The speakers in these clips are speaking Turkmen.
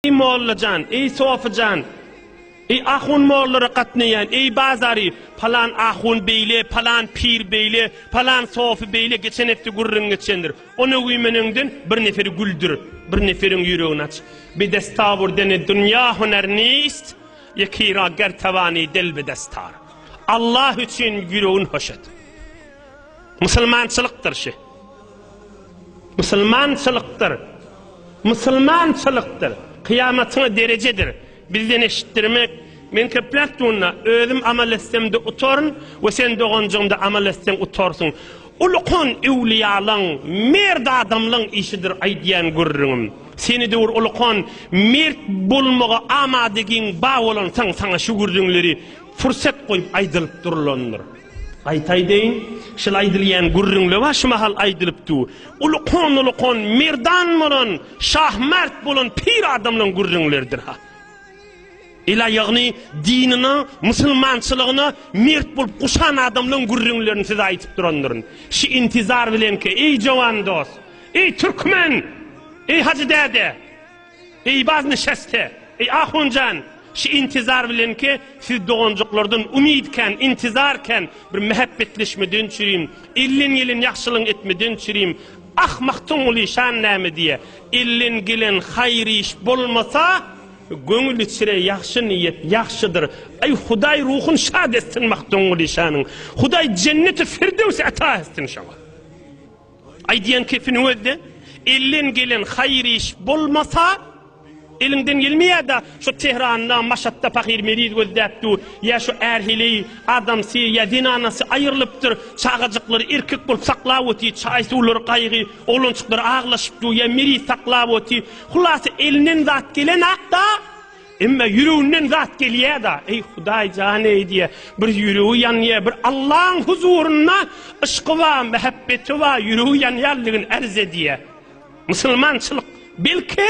Eý molla jan, eý sofy jan, eý ahun mollara gatnaýan, eý bazary, palan ahun beýle, palan pir beýle, palan sofy beýle, geçen hepde gürrüň geçendir. Ony güýmeneňden bir neferi güldür, bir neferiň ýüregini aç. Bedestabur deni dünýa huner nist, ýekira ger tawani del bedestar. Allah üçin ýüregini hoş et. Musulmançylykdyr şi. Musulmançylykdyr. Musulmançylykdyr. Kyýamatyňa derejedir. Bizden eşitdirmek, men köpläp dunda, özüm amal etsem-de utaryn we sen doganjygym-da amal etseň utarsyň. Ulukan öwlüýalaň, mert adamlaň işidir aýdýan gürrüňim. Seni döwür ulukan mert bolmaga amadegiň ba bolansoň saňa şu gürrüňleri pursat goýup aýdylyp durulandyr. Gaýta aýdaýyn, şul aýdylýan gürrüňle bar şu mahal aýdylyp dur. Ulukan-ulukan merdan bolan, şah-mert bolan pir adamlaň gürrüňleridir ha. El-aýagyny dinine, musulmançylygyna mert bolup guşan adamlaň gürrüňlerini size aýdyp durandyryn. Şi intizar bilenki, eý jowan dost, eý türkmen, eý hajy däde! Eý baznişeste, eý ahun jan, şi intizar bilenki siz doganjyklardan umyt kän, intizar kän, bir mähebbetleşmeden çürim, elden gelen ýagşylygyň etmeden çürim, ah Magtymguly şan näme diýe, elden gelen haýyr iş bolmasa, göňül içre ýagşy niýet ýagşydyr, aý Hudaý ruhun şad etsin Magtymguly şanyň, Hudaý jenneti firdöws ata etsin şoňa. Aýdýan kepini gözle. Elden gelen haýyr iş bolmasa, eliňden gelmeýär-de, şo Tehranda, Maşatda pahyr meriz gözläp dur, ýa şo är-heleý adamsy ýa zenanasy aýrylypdyr, çagajyklary erkek bolup saklap otyr, çaý-suwlary gaýgy, oglanjyklary aglaşyp dur, ýa meriz saklap otyr. Hulasa elinden zat gelenak-da. Emma ýüreginden zat gelýär-da, Eý, Hudaý jan-eý diýýär. Bir ýüregi ýanýar, bir Allaň huzurynda yşky bar, mähebbeti bar, ýüregi ýanýanlygyny ärz edýär. Musulmançylyk, belki,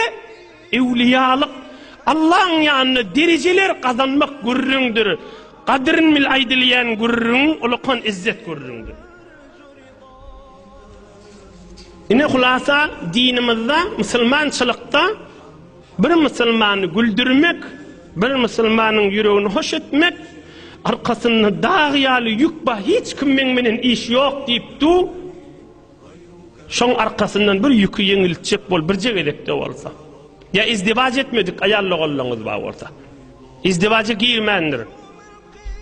öwlüýalyk, Allaň ýanynda derejeler gazanmak gürrüňdir. Gadyryn bil aýdylýan gürrüň ulakan izzet gürrüňdir. Ine hulasa dinimizde, musulmançylykda Bir musulmany güldürmek, bir musulmanyň ýüregini hoş etmek, arkasynda dag ýaly ýük bar, hiç kim meň menen iş ýok diýip dur, şoň arkasyndan bir ýüki ýeňiltjek bol birje gezekde bolsa. Ýa izdiwaç etmedik aýal doganlaryňyz bar bolsa. Izdiwaja girmändir.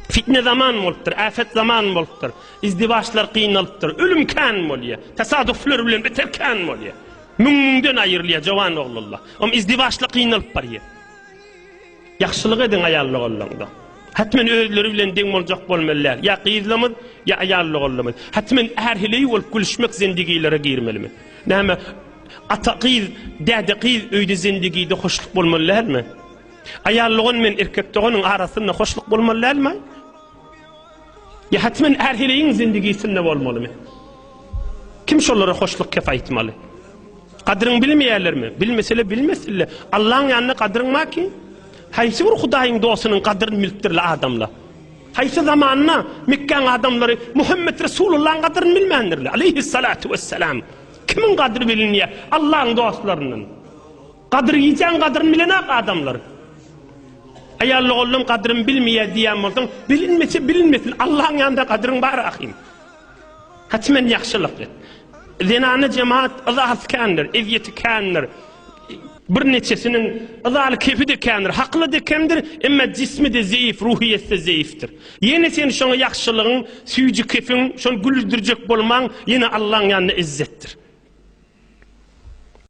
Fitne zaman bolupdyr, äfet zaman bolupdyr. Izdiwaçlar gynalypdyr, ölüm kän bolýar. Tesadüfler bilen beter kän bolýar. Müň-müňden aýrylýar jowan oglanlar. Om izdiwaçla gynalyp barýar. Ýagşylyk ediň aýal doganlaňda. Hetmen özleri bilen deň boljak bolmaly däl. Ýa gyzlamyz, ýa aýal doganlamyz. Hetmen är-heleý bolup gülüşmek zendigilere girmelimi? Näme ata gyz, däde gyz öýde zendigide hoşluk bolmaly dälmi? Aýal dogan men erkek doganyň arasynda hoşluk bolmaly dälmi? Ýa hetmen är-heleýiň zendigisinde bolmalymy? Kim şolara hoşluk kep aýtmaly? Gadyryň bilmeýärlermi? Bilmesele bilmesinle. Allaň ýanynda gadyryň bar ki? Haýsy bir Hudaýyň dostunyň gadyryny bilipdirle adamlar? Haýsy zamanda Mekgäň adamlary Muhammet Resulullahyň gadyryny bilmändirler? Aleýhissalatu wessalam. Kimiň gadyry bilinýär? Allaň dostlaryndan. Gadyr gijäň gadyryny bilenak adamlar. Aýal doganlaň gadyryny bilmeýär diýýän bolsaň, bilinmese bilinmesin, Allaň ýanynda gadyryň bar ahym. Hatmen ýagşylyk et. Zenana jemaat yzasy kändir, ezýeti kändir. Bir neçesiniň yzaly kefi-de kändir, hakyly-da kemdir, emma jismi-de zeýif, ruhyýeti-de zeýifdir. Ýene sen şoňa ýagşylygyň, süýji kefiň, şony güldürjek bolmaň, ýene Allaň ýanynda izzetdir.